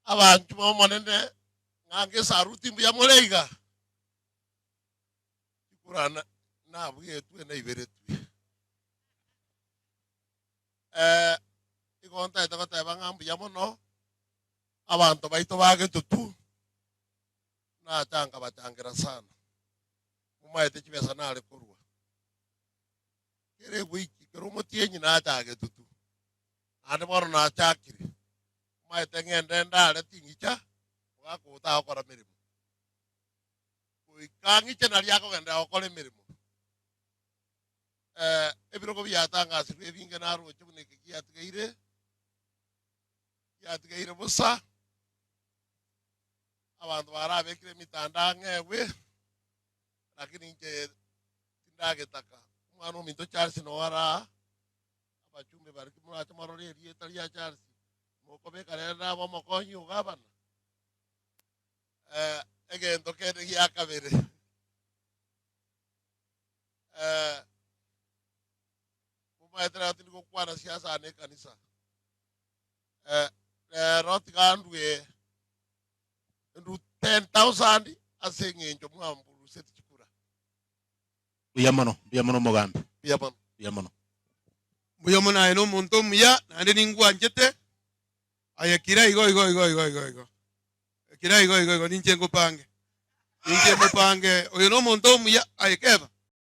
Abanchwa b'Omonene, ng'ange esaruti mbuya more iga? Chikura nabugetwe naiberetwe. Eh, igo ntaete goteba ng'a mbuya mono, abanto baito ba Getutu, nacha nkabachangera sana. Momaete chibesa nare korwa. Kera ewiki, kera omotienyi nacha Getutu, naende bono nachakire. Omaete ng'ende ndare ting'icha, omogaka oyo tagokora meremo. Goika ng'iche nario akogenderera gokora emeremo. Eh, ebirogo biatangasirwe ebinge naroche buna eke giatigaire, giatigaire bosa, abanto barabekire emitanda ang'e egwe, lakini inche tindagetaka. Omwana ominto Charles noo are aa, abachumbe baria morache morore erieta ria Charles, mokobeka rere nabe omokonyi o gavana. Eh, egento kende gia kabere, eh, momaete rero tindi gokwana siasa ane ekanisa. Eh, rero tiga ndue ndue 10,000 ase eng'encho mwamburuseti chikura. Mbuya mono, mbuya mono omogambi. Mbuya mono. Mbuya mono. Mbuya mono aye nomonto omuya, naende ningwanchete. Aye kira igo igo igo igo igo igo. Kira igo igo igo ninche ngopange. Ninche mopange. Oyo nomonto omuya aye keba.